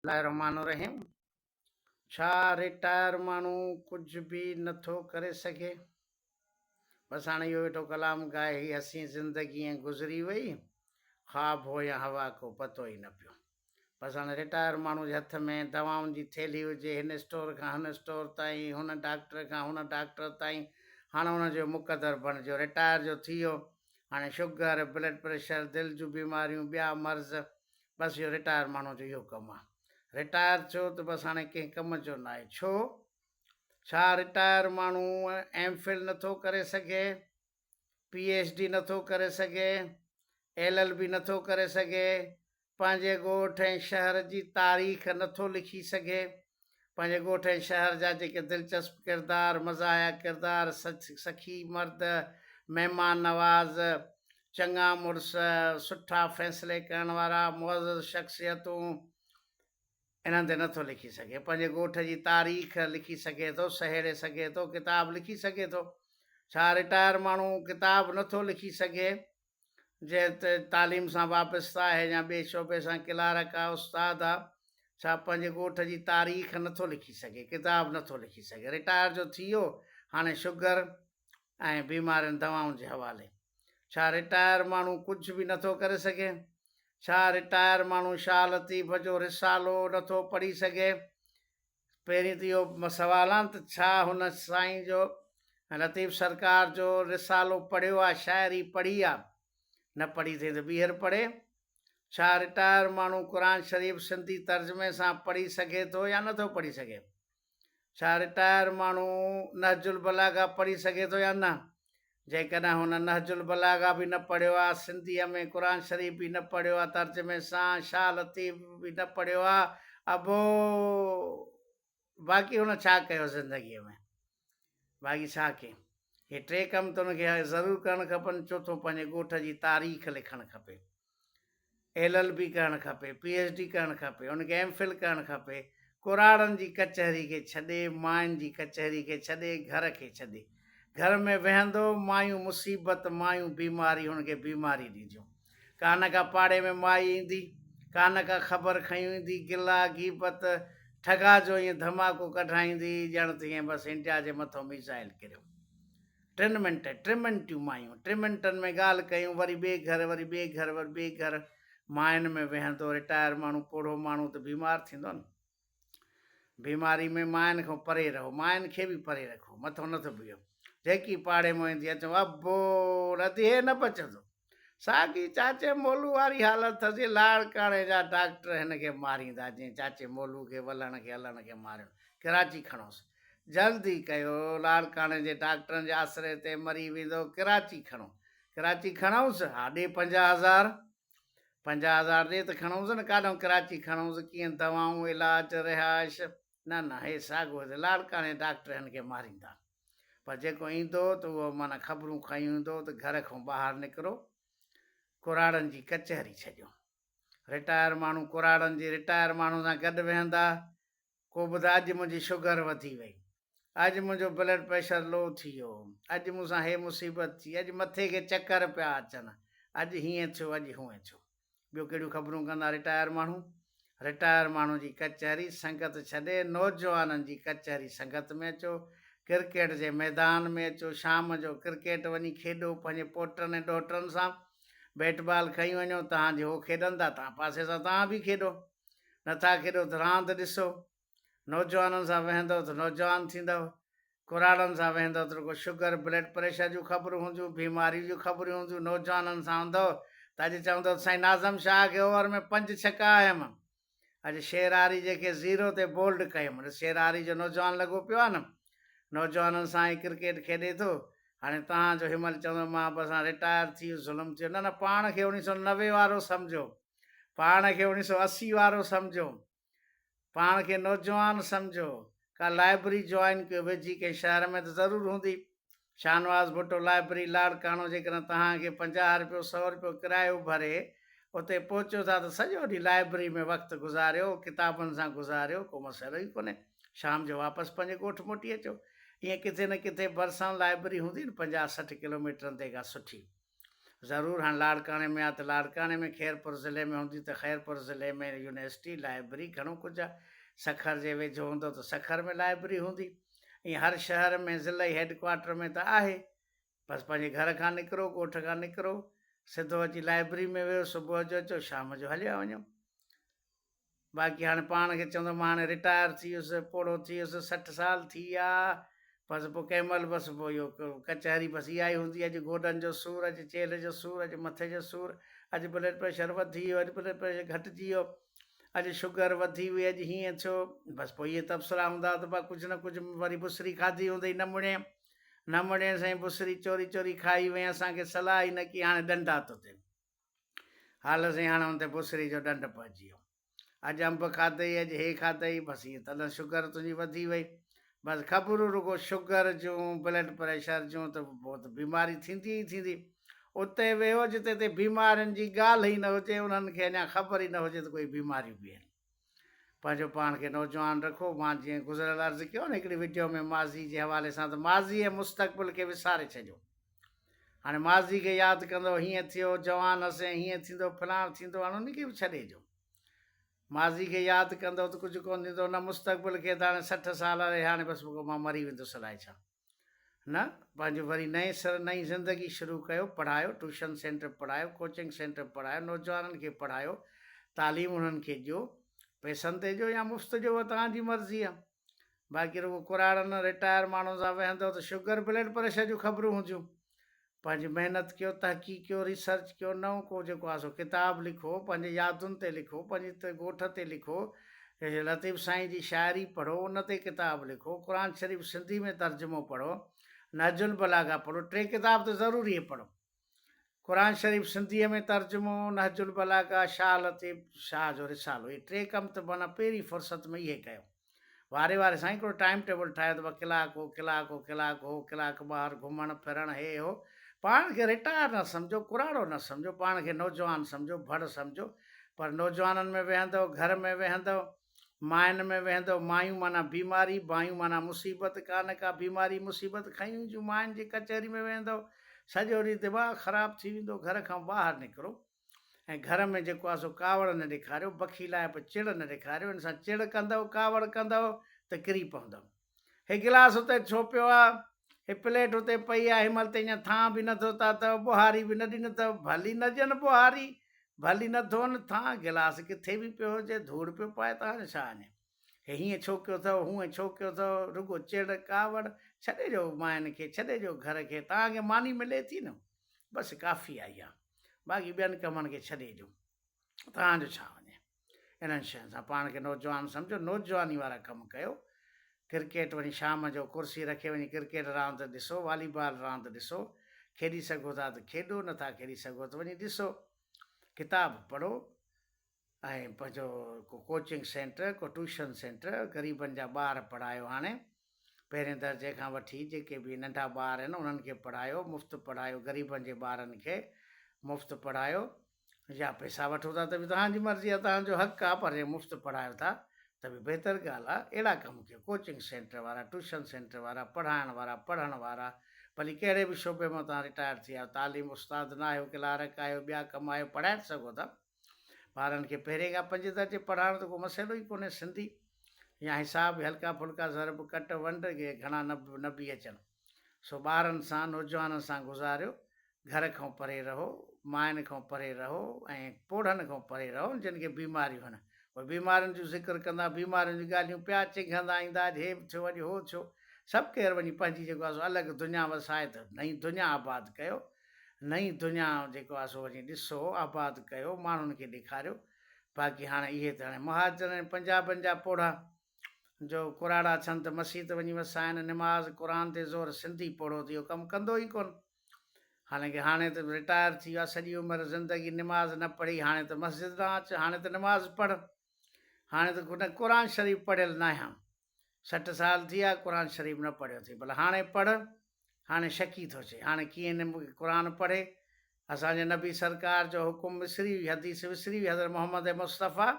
الله الرحمٰن الرحيم ڇا رٽائر ماڻهو ڪجهه به نٿو ڪري سگهي؟ بس هاڻي اهو ويٺو ڪلام ڳائي هي حسين زندگي ائين گذري وئي خواب هو يا هوا ڪو پتو ئي نه پيو. بس هاڻي رٽائر ماڻهو جي هٿ ۾ دوائن جي ٿيلهي هجي هن اسٽور کان هن اسٽور تائين هن ڊاڪٽر کان هن ڊاڪٽر تائين هاڻي ان جو مقدر بڻجيو رٽائر جو ٿي ويو هاڻي شگر بلڊ پريشر دل جون بيماريون ٻيا مرض بس اهو رٽائر ماڻهو جو اهو ڪم آ. رٽائر ٿيو ته بس هاڻي ڪنهن ڪم جو ناهي. ڇو؟ ڇا رٽائر ماڻهو ايم فل نٿو ڪري سگهي؟ پي ايڇ ڊي نٿو ڪري سگهي؟ ايل ايل بي نٿو ڪري سگهي؟ پنهنجي ڳوٺ ۽ شهر جي تاريخ نٿو لکي سگهي؟ پنهنجي ڳوٺ ۽ شهر جا جيڪي دلچسپ ڪردار، مزاحيه ڪردار، سخي مرد، مهمان نواز، چڱا مڙس، سٺا فيصلي ڪرڻ وارا، معزز شخصيتون، انهن تي نٿو لکي سگهي. پنهنجي ڳوٺ جي تاريخ لکي سگهي ٿو، سهيڙي سگهي ٿو، ڪتاب لکي سگهي ٿو. ڇا رٽائر ماڻهو ڪتاب نٿو لکي سگهي؟ جنهن ته تعليم سان وابسته آهي يا ٻئي شعبي سان ڪلارڪ آ، استاد آ، ڇا پنهنجي ڳوٺ جي تاريخ نٿو لکي سگهي، ڪتاب نٿو لکي سگهي. رٽائر جو ٿي ويو، هاڻي شگر ۽ بيمارين دوائن جي حوالي. ڇا رٽائر ماڻهو ڪجهه به نٿو ڪري سگهي؟ ڇا رٽائر ماڻهو شاهه لطيف جو رسالو نٿو پڙهي سگهي؟ پهرين ته اهو سوال آهي ته ڇا هن سائين جو لطيف سرڪار جو رسالو پڙهيو آ، شاعري پڙهي آ؟ نه پڙهي اٿئي ته ٻيهر پڙهي. ڇا رٽائر ماڻهو قرآن شريف سنڌي ترجمي سان پڙهي سگهي ٿو يا نٿو پڙهي سگهي؟ ڇا رٽائر ماڻهو نهج البلاغه پڙهي سگهي ٿو يا نه؟ جيڪڏهن هن نهج البلاغه به نه پڙهيو آ، سنڌيء ۾ قرآن شريف به نه پڙهيو آ ترجمي سان، شاهه لطيف به نه پڙهيو آ، ابو باقي هن ڇا ڪيو زندگيء ۾؟ باقي ڇا ڪي؟ هي ٽي ڪم ته هن کي ضرور ڪرڻ کپن، چوٿون پنهنجي ڳوٺ جي تاريخ لکڻ کپي. ايل ايل بي ڪرڻ کپي، پي ايڇ ڊي ڪرڻ کپي، ان کي ايم فل ڪرڻ کپي، ڪراڙن جي ڪچهري کي ڇڏي، ماين جي ڪچهري کي ڇڏي، گهر کي ڇڏي. گهر ۾ ويهندو، مايون مصيبت، مايون بيماري هن کي بيماري ڏينديون. ڪا نه ڪا پاڙي ۾ مائي ايندي، ڪا نه ڪا خبر کنيون ايندي، گلا، غيبت، ٺڳا جو ائين ڌماڪو ڪڍرائيندي، ڄڻ ته ائين بس انڊيا جي مٿو ميزائل ڪريو. ٽن منٽ، ٽي منٽيون مايون، ٽي منٽن ۾ ڳالهه ڪيون، وري ٻئي گهر، وري ٻئي گهر، وري ٻئي گهر، ماين ۾ ويهندو، رٽائر ماڻهو، پوڙهو ماڻهو ته بيمار ٿيندو نه. بيماري ۾ ماين کان پري رهو، ماين کي به پري رکو، مٿو نه ٿو بيهو. جيڪي پاڙي مان ايندي اچون، ابو ردي هي نه بچندو. ساڳي چاچي مولو واري حالت اٿس، جي لاڙڪاڻي جا ڊاڪٽر هن کي ماريندا، جيئن چاچي مولو کي ولهڻ کي هلڻ کي ماريو. ڪراچي کڻوس. جلدي ڪيو، لاڙڪاڻي جي ڊاڪٽرن جي آسري تي مري ويندو، ڪراچي کڻو. ڪراچي کڻئونس؟ ها ڏي 50,000. 50,000 ڏي ته کڻئونس نه، ڪاڏانهن ڪراچي کڻئونس، ڪيئن دوائون، علاج، رهائش. نه نه، هي ساڳو هتي لاڙڪاڻي جا ڊاڪٽر هن کي ماريندا. پر جيڪو ايندو ته اهو معنيٰ خبرون کنيون ايندو ته گهر کان ٻاهر نڪرو، ڪراڙن جي ڪچهري ڇڏيو. رٽائر ماڻهو ڪراڙن جي رٽائر ماڻهن سان گڏ ويهندا، ڪو ٻڌائي اڄ منهنجي شگر وڌي وئي، اڄ منهنجو بلڊ پريشر لو ٿي ويو، اڄ مون سان هي مصيبت ٿي، اڄ مٿي کي چڪر پيا اچن، اڄ هيئن ٿيو، اڄ هونئن ٿيو. ٻيو ڪهڙيون خبرون ڪندا رٽائر ماڻهو؟ رٽائر ماڻهو جي ڪچهري سنگت ڇڏي نوجوانن جي ڪچهري سنگت ۾ اچو، ڪرڪيٽ جي ميدان ۾ اچو، شام جو ڪرڪيٽ وڃي کيڏو پنهنجي پوٽن ۽ ڏوهٽن سان، بيٽ بال کنئي وڃو، توهان جي هو کيڏن ٿا توهان پاسي سان توهان به کيڏو، نٿا کيڏو ته راند ڏسو. نوجوانن سان ويهندؤ ته نوجوان ٿيندؤ، ڪراڙن سان ويهندؤ ته رڳو شگر، بلڊ پريشر جون خبرون هونديون، بيماريون جون خبرون هونديون، نوجوانن سان هوندؤ ته اڄ چوندؤ ته سائين ناظم شاهه کي اوور ۾ پنج ڇڪا آيم، اڄ شير آريجي کي زيرو تي بولڊ ڪيم، ڏس شير آريجو نوجوان لڳو پيو آهي نه، نوجوانن سان ئي ڪرڪيٽ کيڏي ٿو، هاڻي توهان جو هن مهل چوندؤ مان بس هاڻي رٽائر ٿي ويس، ظلم ٿيو، نه نه پاڻ کي 1990 وارو سمجهو، پاڻ کي 1980 وارو سمجهو. پاڻ کي نوجوان سمجهو. ڪا لائبرري جوائن ڪيو ويجهي ڪنهن شهر ۾ ته ضرور هوندي. شاهنواز ڀٽو لائبرري لاڙڪاڻو جيڪڏهن توهان کي 50 رپيو سئو رپيو ڪرايو ڀري اتي پهچو ٿا ته سڄو ڏينهن لائبرري ۾ وقت گذاريو ڪتابن سان گذاريو ڪو مسئلو ئي ڪونهي شام جو واپس پنهنجي ڳوٺ موٽي اچو ائين ڪٿي نه ڪٿي ڀرسان لائبرري هوندي نه 50 60 ڪلوميٽرن تي ڪا سٺي. ضرور هاڻ لاڙڪاڻي ۾ آ ته لاڙڪاڻي ۾ خيرپور ضلعي ۾ هوندي ته خيرپور ضلعي ۾ يونيورسٽي، لائبرري گهڻو ڪجهه آ. سکر جي ويجهو هوندو ته سکر ۾ لائبرري هوندي. ائين هر شهر ۾ ضلعي هيڊ ڪوارٽر ۾ ته آهي. بس پنهنجي گهر کان نڪرو، ڳوٺ کان نڪرو، سڌو اچي لائبرري ۾ ويهو، صبح جو اچو، شام جو هليا وڃو. باقي هاڻي پاڻ کي چوندو مان هاڻي رٽائر ٿي ويس، پوڙهو ٿي ويس، 60 سال ٿي ويا، بس پوء ڪنهن مهل بس پوء اهو ڪچهري بس اها ئي هوندي، اڄ گوڏن جو سور، اڄ چيلهه جو سور، اڄ مٿي جو سور، اڄ بلڊ پريشر وڌي ويو، اڄ بلڊ پريشر گهٽجي ويو، اڄ شگر وڌي وئي، اڄ هيئن ٿيو، بس پوء اهي تبصرا هوندا ته با ڪجهه نه ڪجهه وري بسري کاڌي هوندئي نه مڙين، نه مڙين سائين بسري چوري چوري کائي وئين اسان کي صلاح ئي نه ڪئي هاڻي ڏنڊا تو تي. هال سائين هاڻ ان تي بسري جو ڏنڊ پئجي ويو. اڄ انب کاڌئي، اڄ هي کاڌئي، بس ائين تڏهن شگر تنهنجي وڌي وئي. بس خبرون رڳو شگر جون، بلڊ پريشر جون ته پوء ته بيماري ٿيندي ئي ٿيندي. اتي ويهو جتي تي بيمارين جي ڳالهه ئي نه هجي، انهن کي اڃا خبر ئي نه هجي ته ڪوئي بيماريون به آهن. پنهنجو پاڻ کي نوجوان رکو. مان جيئن گذريل عرض ڪيو نه هڪڙي وڊيو ۾ ماضي جي حوالي سان ته ماضي ۽ مستقبل کي وساري ڇڏيو. هاڻي ماضي کي ياد ڪندو هيئن ٿيو، جوان هئسين، هيئن ٿيندو، فلاڻ ٿيندو، هاڻي ان کي به ڇڏي ڏيو. ماضي کي ياد ڪندو ته ڪجهه ڪونه ٿيندو، نه مستقبل کي ته هاڻي 60 سال رهيا هاڻي بس مان مري ويندس الائي ڇا. نه، پنهنجو وري نئين سر نئين زندگي شروع ڪيو، پڙهايو، ٽيوشن سينٽر پڙهايو، ڪوچنگ سينٽر پڙهايو، نوجوانن کي پڙهايو، تعليم انهن کي ڏيو، پئسن تي ڏيو يا مفت ڏيو اها توهان جي مرضي آهي. باقي رڳو ڪراڙن رٽائر ماڻهن سان ويهندو ته شگر بلڊ پريشر جون خبرون هونديون. پنهنجي محنت ڪيو، تحقيق ڪيو، ريسرچ ڪيو، نئون ڪو جيڪو آهي سو ڪتاب لکو، پنهنجي يادن تي لکو، پنهنجي ڳوٺ تي لکو، لطيف سائين جي شاعري پڙهو، ان تي ڪتاب لکو، قرآن شريف سنڌي ۾ ترجمو پڙهو، نهج البلاغه پڙهو، ٽي ڪتاب ته ضروري اهي پڙهو، قرآن شريف سنڌيء ۾ ترجمو، نهج البلاغه، شاهه لطيف شاهه جو رسالو، اهي ٽي ڪم ته معنيٰ پهرين فرصت ۾ اهي ڪيو. واري واري سان هڪڙو ٽائيم ٽيبل ٺاهيو ته ڀا ڪلاڪ هو ڪلاڪ هو ڪلاڪ هو ڪلاڪ ٻاهر گهمڻ ڦرڻ هي هو پاڻ کي رٽائر نه سمجهو ڪراڙو نه سمجهو پاڻ کي نوجوان سمجهو ڀڙ سمجهو پر نوجوانن ۾ ويهندؤ گهر ۾ ويهندؤ ماين ۾ ويهندؤ مايون معنيٰ بيماري بايون معنيٰ مصيبت ڪا نه ڪا بيماري مصيبت کنيون اينديون ماين جي ڪچهري ۾ ويهندؤ سڄو ڏينهن دماغ خراب ٿي ويندو گهر کان ٻاهر نڪرو ۽ گهر ۾ جيڪو آهي سو ڪاوڙ نه ڏيکاريو، بخيلائپ چڙ نه ڏيکاريو، ان سان چڙ ڪندؤ، ڪاوڙ ڪندؤ ته ڪري پوندؤ. هي گلاس اتي ڇو پيو آ؟ هي پليٽ اتي پئي آ، هن مهل تائين اڃا ٿانء به نه ڌوتا اٿئو، ٻوهاري به نه ڏني اٿئو، ڀلي نه ڏين ٻوهاري، ڀلي نه ڌون ٿانء، گلاس ڪٿي به پيو هجي، ڌوڙ پيو پائي، توهان جو ڇا وڃي؟ هي هيئن ڇو ڪيو اٿئو، هونئن ڇو ڪيو اٿئو، رڳو چڙ، ڪاوڙ، ڇڏي ڏيو ماين کي، ڇڏي ڏيو گهر کي، توهان کي ماني ملي ٿي نه، بس ڪافي آ اها، باقي ٻين ڪمن کي ڇڏي ڏيو، توهان جو ڇا وڃي انهن شين سان، پاڻ کي نوجوان سمجهو، نوجواني وارا ڪم ڪيو، ڪرڪيٽ وڃي شام جو ڪرسي رکي وڃي ڪرڪيٽ راند ڏسو، والي بال راند ڏسو، کيڏي سگهو ٿا ته کيڏو، نٿا کيڏي سگهو ته وڃي ڏسو، ڪتاب پڙهو، ۽ پنهنجو ڪو ڪوچنگ سينٽر ڪو ٽيوشن سينٽر غريبن جا ٻار پڙهايو هاڻي پهرين درجي کان وٺي جيڪي به ننڍا ٻار آهن انهن کي پڙهايو مفت پڙهايو غريبن جي ٻارن کي مفت پڙهايو يا پئسا وٺو ٿا ته به توهان جي مرضي آهي توهان جو حق آهي پر جي مفت پڙهايو ٿا ته به بهتر ڳالهه آهي اهڙا ڪم ڪيو ڪوچنگ سينٽر وارا ٽيوشن سينٽر وارا پڙهائڻ وارا پڙهڻ وارا ڀلي ڪهڙي به شعبي مان توهان رٽائر ٿي ويا آهيو تعليم استاد نه آهيو ڪلارڪ آهيو ٻيا ڪم آهيو پڙهائي ته سگهو ٿا ٻارن کي پهرين کان پنجين درجي پڙهائڻ ته ڪو مسئلو ئي ڪونهي، سنڌي يا حساب هلڪا ڦلڪا ضرب ڪٽ ونڊ گهڻا نه به اچن سو ٻارن سان نوجوانن سان گذاريو، گهر کان پري رهو، ماين کان پري رهو ۽ پوڙهن کان پري رهو جن کي بيماريون هن اهي بيمارين جو ذڪر ڪندا بيمارين جون ڳالهيون پيا چنگهندا ايندا اڄ هي به ٿيو اڄ هو ٿيو سڀ ڪير وڃي پنهنجي جيڪو آهي سو الڳ دنيا وسائي ته نئين دنيا آباد ڪيو نئين دنيا جيڪو آهي سو وڃي ڏسو، آباد ڪيو، ماڻهن کي ڏيکاريو. باقي هاڻي اهي ته هاڻي مهاجرن ۽ پنجابن جا پوڙها جو ڪراڙا ڇن ته مسيت وڃي وسائن، نماز قرآن تي زور، سنڌي پوڙهو ته اهو ڪم ڪندو ئي ڪونه. حالانڪه هاڻي ته رٽائر ٿي ويو آهي، سڄي عمر زندگي نماز نه پڙهي، هاڻي ته مسجد ڏانهن اچ، هاڻي ته نماز پڙهه، هاڻي ته قرآن شريف پڙهيل ناهيان. 60 سال ٿي ويا قرآن شريف نه پڙهيو اٿئي ڀلا هاڻي پڙهه هاڻي شڪي ٿو چئي هاڻي ڪيئن قرآن پڙهي اسان جي نبي سرڪار جو حڪم وسري وئي حديث وسري وئي حضرت محمد مصطفيٰ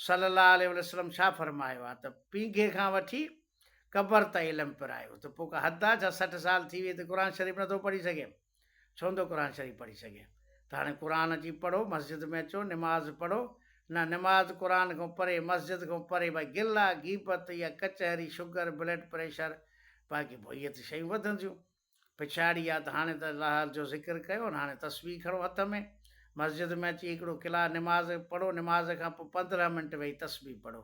صلي الله عليه وسلم ڇا فرمايو آهي ته پينگهي کان وٺي قبر تائين علم پرايو ته پوء ڪا حد آهي ڇا 60 سال ٿي وئي ته قرآن شريف نٿو پڙهي سگهي. ڇو نٿو قرآن شريف پڙهي سگهين؟ ته هاڻي قرآن اچي پڙهو، مسجد ۾ اچو، نماز پڙهو، نه نماز قرآن کان پري، مسجد کان پري، ڀائي گلا، غيبت، اها ڪچهري، شگر، بلڊ پريشر، باقي پوء اهي ته شيون وڌنديون. پڇاڙي آ ته هاڻي ته الله جو ذڪر ڪيو نه هاڻي تسبيح کڻو هٿ ۾، مسجد ۾ اچي هڪڙو ڪلا نماز پڙهو، نماز کان پوء 15 منٽ ويهي تسبيح پڙهو،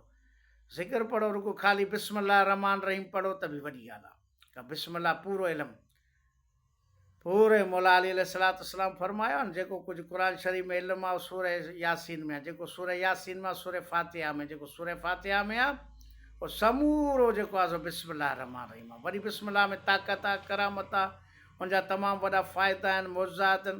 ذڪر پڙهو، رڳو خالي بسم الله الرحمٰن الرحيم پڙهو ته به وڏي ڳالهه آ، ڪا بسم الله پورو علم پوري مولا علي عليه الصلوة والسلام فرمايو آهي نه جيڪو ڪجهه قرآن شريف ۾ علم آهي اهو سورة ياسين ۾ آهي جيڪو سورة ياسين ۾ آهي سورة فاتحه ۾ جيڪو سورة فاتحه ۾ آهي اهو سمورو جيڪو آهي سو بسم الله الرحمٰن الرحيم آهي وري بسم الله ۾ طاقت آهي ڪرامت آهي ان جا تمام وڏا فائدا آهن معجزات آهن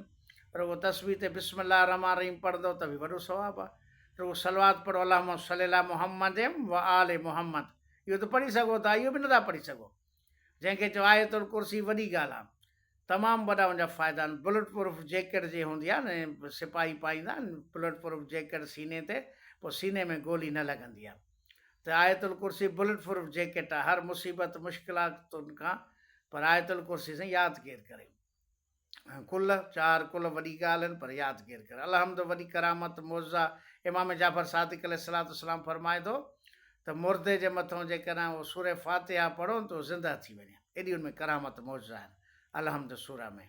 رڳو تسبيح تي بسم الله الرحمٰن الرحيم پڙهندو ته به وڏو ثواب آهي رڳو صلوات پڙهو اللهم صلي علي محمد و آل محمد اهو ته پڙهي سگهو ٿا اهو به نٿا پڙهي سگهو جنهن کي چئو آيت الڪرسي وڏي ڳالهه آ تمام وڏا ان جا فائدا آهن بلٽ پروف جيڪٽ جي هوندي آ نه سپاهي پائيندا آهن بلٽ پروف جيڪٽ سيني تي پوء سيني ۾ گولي نه لڳندي آ ته آيت الڪرسي بلٽ پروف جيڪٽ آ هر مصيبت مشڪلاتن کان پر آيت الڪرسي سائين ياد ڪير ڪري. قل، چار قل وڏي ڳالهه آهن پر ياد ڪير ڪري. الحمد وڏي ڪرامت، معجزه، امام جعفر صادق عليه الصلوة والسلام فرمائي ٿو ته مردي جي مٿئون جيڪڏهن اهو سورة فاتحه پڙهو ته اهو زنده ٿي وڃي. ايڏي ان ۾ ڪرامت، معجزه آهن الحمد سورة ۾.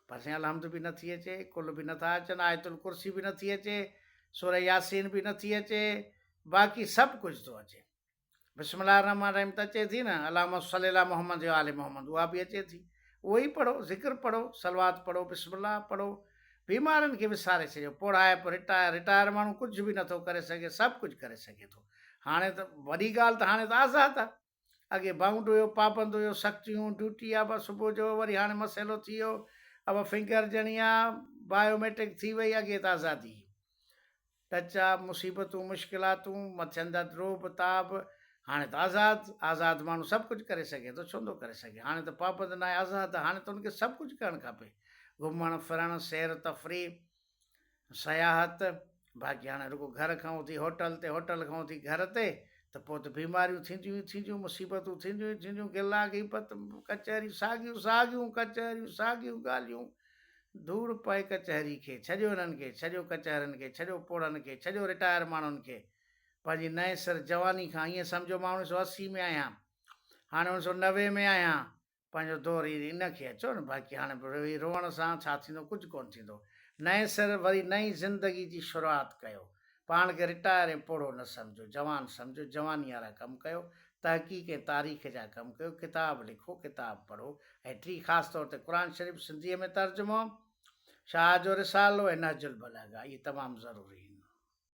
پر سائين الحمد به نٿي اچي، قل به نٿا اچن، آيت الڪرسي به نٿي اچي، سورة ياسين به نٿي اچي، باقي سڀ ڪجهه ٿو اچي. بسم الله الرحمٰن الرحيم ته اچي ٿي نه، اللهم صلي علي محمد و آل محمد اها به اچي ٿي، اهو ئي پڙهو، ذڪر پڙهو، صلوات پڙهو، بسم الله پڙهو، بيمارن کي وساري ڇڏيو، پوڙهائپ، رٽائر، رٽائر ماڻهو ڪجهه به نٿو ڪري سگهي، سڀ ڪجهه ڪري سگهي ٿو، هاڻي ته وڏي ڳالهه ته هاڻي ته آزاد آ، اڳي بائونڊ هيو، پابند هيو، سختيون، ڊيوٽي آ بس صبح جو وري هاڻي مسئلو ٿي ويو، ابا فنگر ڏيڻي آ، بايو ميٽرڪ ٿي وئي، اڳي ته آزادي هئي. ٽچا، مصيبتون، مشڪلاتون، مٿين دا رعب تاب، هاڻي ته آزاد، آزاد ماڻهو سڀ ڪجهه ڪري سگهي ٿو، ڇو نٿو ڪري سگهي، هاڻي ته پابند ناهي، آزاد آهي، هاڻي ته ان کي سڀ ڪجهه ڪرڻ کپي، گهمڻ، ڦرڻ، سير تفريح، سياحت، باقي هاڻي رڳو گهر کان اٿي هوٽل تي، هوٽل کان اٿي گهر تي ته پوء ته بيماريون ٿينديون ئي ٿينديون، مصيبتون ٿينديون ئي ٿينديون، گلا، غيبت، ڪچهريون ساڳيون ساڳيون ڪچهريون، ساڳيون ڳالهيون، ڌوڙ پئي ڪچهري کي، ڇڏيو انهن کي، ڇڏيو ڪچهرين کي، ڇڏيو پوڙهن کي، ڇڏيو رٽائر ماڻهن کي. پنهنجي نئين سر جواني کان ائين سمجهو مان اڻويهه سو 80 ۾ آهيان، هاڻي اڻويهه سو 90 ۾ آهيان، پنهنجو دور ئي ان کي اچو نه، باقي هاڻي ويهي روئڻ سان ڇا ٿيندو، ڪجهه ڪونه ٿيندو. نئين سر وري نئين زندگي جي شروعات ڪيو. پاڻ کي رٽائر ۽ پوڙهو نه سمجهو، جوان سمجهو، جواني وارا ڪم ڪيو، تحقيق ۽ تاريخ جا ڪم ڪيو، ڪتاب لکو، ڪتاب پڙهو ۽ ٽي خاص طور تي قرآن شريف سنڌيء ۾ ترجمو، شاهه جو رسالو ۽ نهج البلاغه اهي تمام ضروري آهن.